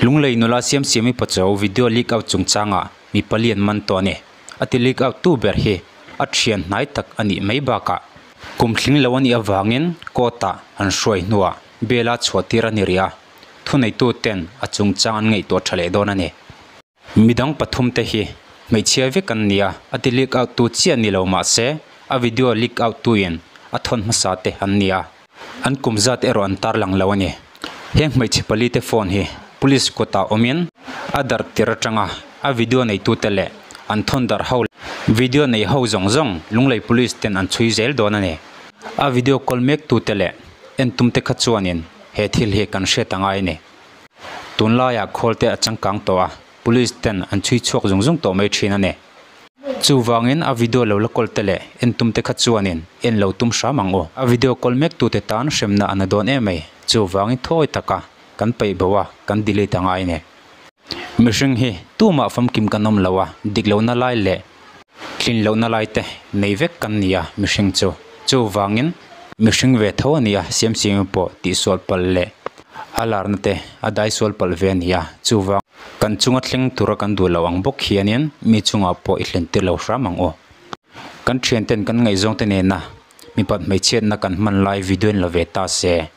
Lunglei nula Siamsiami Pachuau video leak out chungchangah mi pali an man tawh a ni. A ti leak out tu ber hi a thian hnai tak a nih mai bakah kum tling lo a nih avangin court ah an hruai hnuah bail a chhuah tir a ni rih a, thuneitu ten a chungchang an ngaihtuah tha leh dawn a ni. Midang pathum te hi hmeichhia vek an ni a, a ti leak out tu chiah ni lo mah se a video leak out tu in a thawn hmasa te an ni a, an kum zat erawh an tarlang lo a ni. Heng hmeichhe pali te phone hi police kawtah awmin a darh tir atanga a video neitute leh an thawn darh ho video nei ho zawng zawng Lunglei police ten an chhui zel dawn a ni. A video kawl mek tute leh en tum te kha chuanin he thil hi kan hriat a ngai a ni. Tunlaiah khawl te a changkang tawh a, police ten an chhui chhuak zung zung tawh mai thin a ni. Chuvangin a video lo la kawl te leh en tum te kha chuanin en lo tum hram ang u. A video kawl mek tute tan hremna a na dawn em mai. Chuvangin thawi taka kan peih bo a, kan delete a ngai ni. Mihring hi tumah famkim kan awm lo a, dik lohna lai leh tlin lohna lai te nei vek kan ni a mihring chu. Chuvangin mihring ve tho a ni a, siamsiami pawh tihsual palh leh a larna te a daisual palh ve a ni a. Chuvang kan chunga thleng tura kan duh loh ang bawk hianin mi chungah pawh i hlen tir lo hram ang u. Kan thianten kan ngaihzawngte nena mipat hmeichhiatna kan hman lai video in la ve ta se,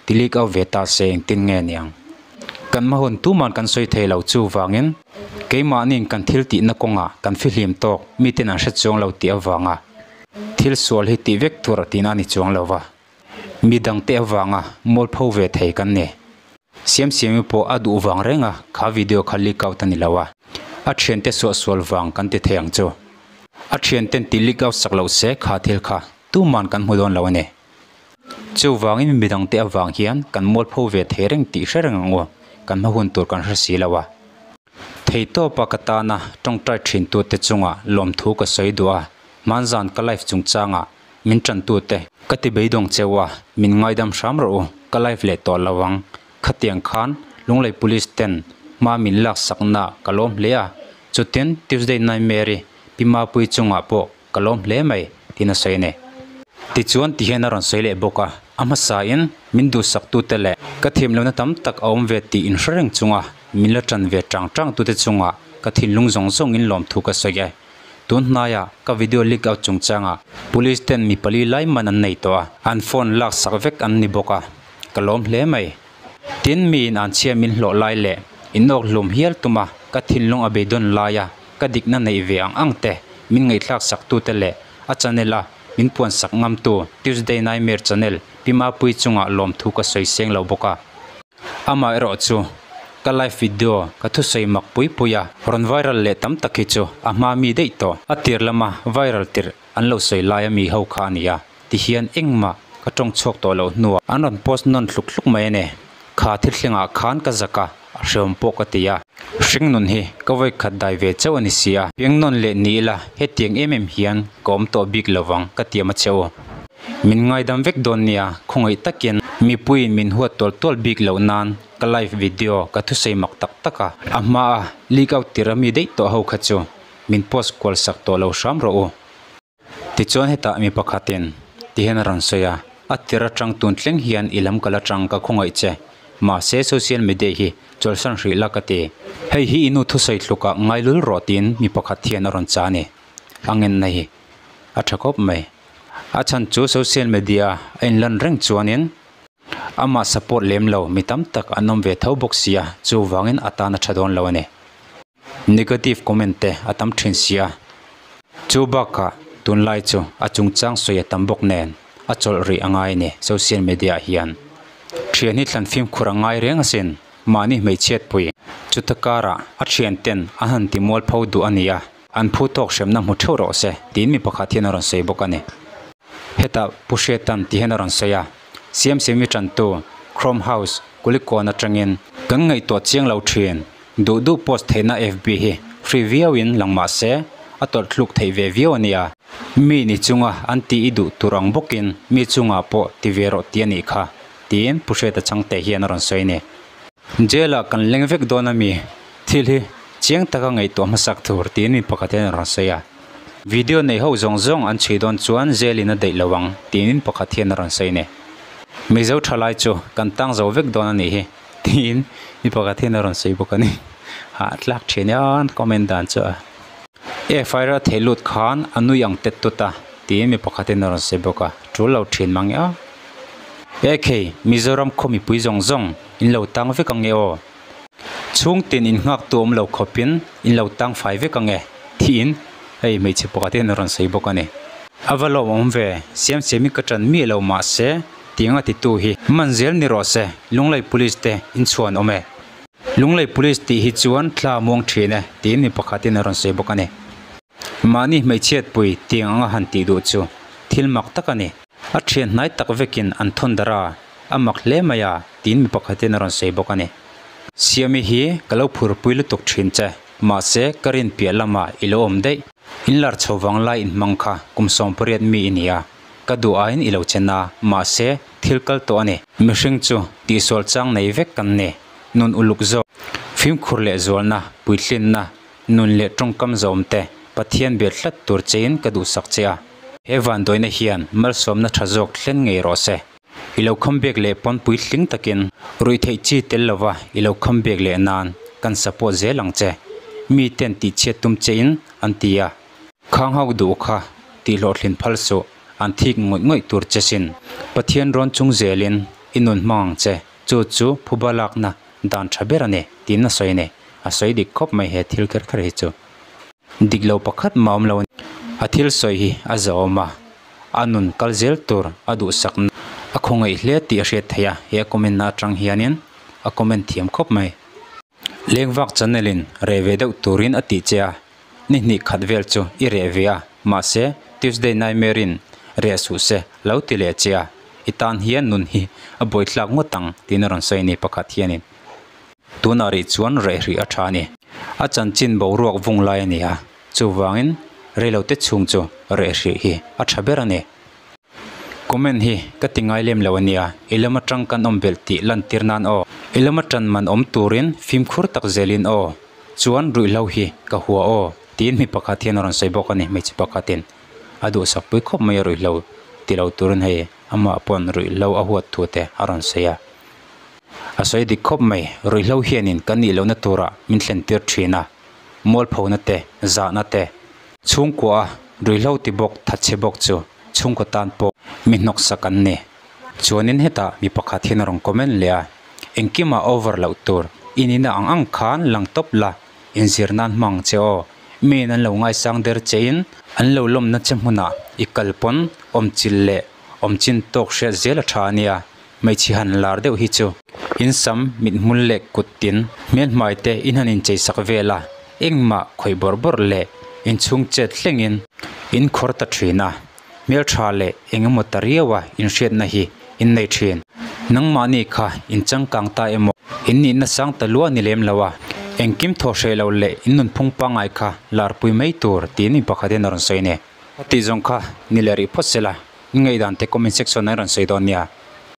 ti leak out ve ta se engtin nge niang? Kan hma hun tuman kan sawi thei lo chuvangin keimahniin kan thil tihna kawngah kan fihlim tawk miten an hre chuang lo tih avanga thil sual hi tih vek tur tihna a ni chuang lo va, mi dangte avanga mualpho ve thei kan ni. Siamsiami pawh a duh vang reng a, kha video kha leak out a ni lo a, a thiante suahsual vang kan ti thei ang chu. A thianten ti leak out sak loh se kha thil kha tuman kan hmu dawn lo a ni. Chuvangin midangte avang hian kan mualpho ve thei reng tih hre reng ang u, kan hma hun tur kan hre si lo a. Theitawpa ka tana tawngtai thintute chungah lawmthu ka sawi duh a, hmanzan ka life chungchangah min tantute ka ti beidawng cheu a, min ngaidam hram rawh u, ka life leh tawh lo ang. Khatiang khan Lunglei Police ten hma min lak sakna ka lawm hle a, chutin Tuesday Nightmare-i Pi Mapuii chungah pawh ka lawm hle mai tiin a sawi a ni. Tichuan ti hian a rawn sawi leh bawk a, a hmasain min duhsaktute leh ka thiamlohna tam tak a awm ve tih inhre reng chunga min la tan ve tang tang tute chungah ka thinlung zawng zawngin lawmthu ka sawi e. Tun hnaiah ka video leak out chungchangah police ten mi pali lai man an nei tawh a, an phone lak sak vek an ni bawk a, ka lawm hle mai. Tin, miin an chhia min hlawh lai leh inawk hlum hial tuma ka thinlung a beidawn laia ka dikna neih ve ang ang te min ngaihthlak sak tute leh a channel a min puan sak ngamtu Tuesday Nightmare channel Pi Mapuii chungah lawmthu ka sawi seng lo bawk a. Amaherawh chu ka live video ka thusawi mak pui pui a rawn viral leh tam tak hi chu a hma mi daih tawh. A tir lama viral tirh an lo sawi laia mi ho kha a ni a. Ti hian engmah ka tawng chhuak tawh loh hnuah an rawn post nawn hluk hluk mai a ni. Kha thil thlengah khan ka zak a, a hreawm pawh ka ti a. Hring nun hi ka vawi khat dai ve chauh a ni si a, piang nawn leh ni ila hetiang em em hian ka awm tawh bik lovang ka tiam a che u. Min ngaidam vek dawn nia, khawngaih takin mipuiin min huat tual tual bik loh nan ka live video ka thusawi mak tak tak a, a hmaa leak out tir ami daih tawh ho kha chu min post kual sak tawh lo hram rawh u. Tichuan hetah mi pakhatin ti hian a rawn sawi a, a tir atang tun thleng hian i lam kal atang ka khawngaih che, mahse social media hi chawlhsan hrih la ka ti. Hei hi i nu thusawi tlukah ngai lul rawh tiin mi pakhat hian a rawn cha a ni. A ngenna hi a tha khawp mai. A chhan chu social media a inlan reng chuanin amah support lem lo mi tam tak an awm ve tho bawk sia, chuvangin a tan a tha dawn lo a ni. Negative comment te a tam thin sia. Chu bakah tunlai chu a chungchang sawi a tam bawk nen a chawlh rih a ngai a ni social media ah hian. Thian hi thlan fimkhur a ngai reng asin mahni hmeichhiat pui. Chuta karah a thian ten a han ti mual pho duh a ni a, an phu tawk hremna hmu theuh rawh se tiin mi pakhat hian a rawn sawi bawk a ni. Hetah Pu Hriatan ti hian a rawn sawi a, Siamsiami tantu Chrome House Kulikawn atangin kan ngaihtuah chiang lo thin. Duh duh post theihna FB hi free viau in lang mah se a tawlh thluk theih ve viau a nia. Mi ni chunga an tih i duh tur ang bawkin mi chungah pawh ti ve rawh ti a nih kha, tiin Pu Hriata Changte hian a rawn sawi a ni. Jail ah kan leng vek dawn a mi, thil hi chiang taka ngaihtuah hmasak tur tiin mi pakhat hian a rawn sawi a. Video nei ho zawng zawng an chhui dawn chuan jail in a daih lo ang tiin pakhat hian a rawn sawi a ni. Mizo thalai chu kan tang zo vek dawn a nih hi. Tiin mi pakhat hian a rawn sawi bawk a ni. Hahthlak thin hian comment dan chu a. E fire a thei lut khan a nui ang tet tut a tiin mi pakhat in a rawn sawi bawk a, tul lo thin mang e a. E khei Mizoram khaw mipui zawng zawng in lo tang vek ang e aw. Chhung tin in nghak tu awm lo khawp in in lo tang fai vek ang e tiin hei hmeichhe pakhat hian a rawn sawi bawk a ni. A va lawmawm ve, siam siam in ka tan miah lo mahse tiang a titu hi man zel ni rawh se, Lunglei Police te in chhuan awm e. Lunglei Police tih hi chuan thla a muang thin e tiin mi pakhatin a rawn sawi bawk a ni. Mahni hmeichhiatpui tiang anga han tih duh chu thil mak tak a ni. A thian hnai tak vekin an thawn darh a, a mak hle mai a tiin mi pakhatin a rawn sawi bawk a ni. Siami hi ka lo phurpui lutuk thin che, mahse ka rin piah lamah i lo awm daih. Inlar chho vang lai inhmang kha kum 18 mi i ni a. Ka duh aiin i lo chen a, mahse, thil kal tawh a ni. Mihring chu tihsual chang nei vek kan ni. Nun uluk zawk, fimkhur leh zualna, puitlinna, nun leh tawngkam zawm te Pathian bial tlat tur chein ka duhsak che a. He vanduaina hian malsawmna tha zawk thlen ngei rawh se. I lo khawmbiak leh pawn puitling takin ruihtheih chi tel lova i lo khawmbiak leh nan kan support zel ang che. Mi ten tihchhiat tum chein an ti a. Khang ho duh kha tih hlawhtlin phal suh, an thik ngawih ngawih tur che sin. Pathian rawn chung zelin i nun hmang ang che, chu chu phuba lakna dan tha ber a ni, tiin a sawi a ni. A sawi dik khawp mai he thil kher kher hi chu. Dik lo pakhat mah awm lo a ni. A thil sawi hi a zahawm a, a nun kal zel tur a duhsakna a khawngaih hle tih a hriat theih a, he a comment na atang hianin a comment thiam khawp mai. Lengvak channel in reh ve deuh turin a tih che a, Ni hnih khat vel chu i reh ve a, mahse Tuesday Nightmare in reh suh se lo ti leh che a, i tan hian nun hi a buaithlak ngawt ang tiin a rawn sawi a ni pakhat hianin. Tunah rih chuan reh hrih a tha a ni. A chanchin boruak vung lai a ni a, chuvangin reilote chhung chu reh hrih hi a tha ber a ni. Comment hi ka ti ngai lem lo a nia, i lam atang kan awm belh tih lantir nan aw. I lam atan man awm turin fimkhur tak zelin aw. Chuan ruihhlo hi ka hua aw tiin mi pakhat hian a rawn sawi bawk a ni, hmeichhe pakhatin a duhsak pui khawp mai a ruihhlo ti lo turin hei amah pawn ruihhlo a huat thu te a rawn sawi a. A sawi dik khawp mai, ruihhlo hianin kan nih lohna turah min thlen tir thin a, mualphona te, zahna te, Chhungkua a ruihhlo ti bawk thatchhe bawk chu chhungkaw tan pawh mi hnawksak an ni. Chuanin hetah mi pakhat hian a rawn comment leh a, engkimah over loh tur, i nihna ang ang khan lang tawp la, inzir nan hmang che aw, miin an lo ngaisang der chein an lo lawmna che hmunah i kal pawn awmchilh leh awmchin tawk hriat zel a tha a nia, hmeichhe han lar deuh hi chu. In sam, mithmul leh kut tin, hmelhmai te in han incheisak vel a, engmah khawih bawrh bawrh leh inchhung chet thlengin in khawr ta thin a, hmeltha leh eng emaw ta riaua inhriatna hi in nei thin. Nangmahni kha in changkang ta emaw, in nihna sang ta lua ni lem lo a, engkim thaw hreh lo leh in nunphung pangngai kha larpui mai tur tiin mi pakhatin a rawn sawi a ni. Tih zawng kha ni leh rih phawt sela, in ngaihdan te comment section ah i rawn sawi dawn nia.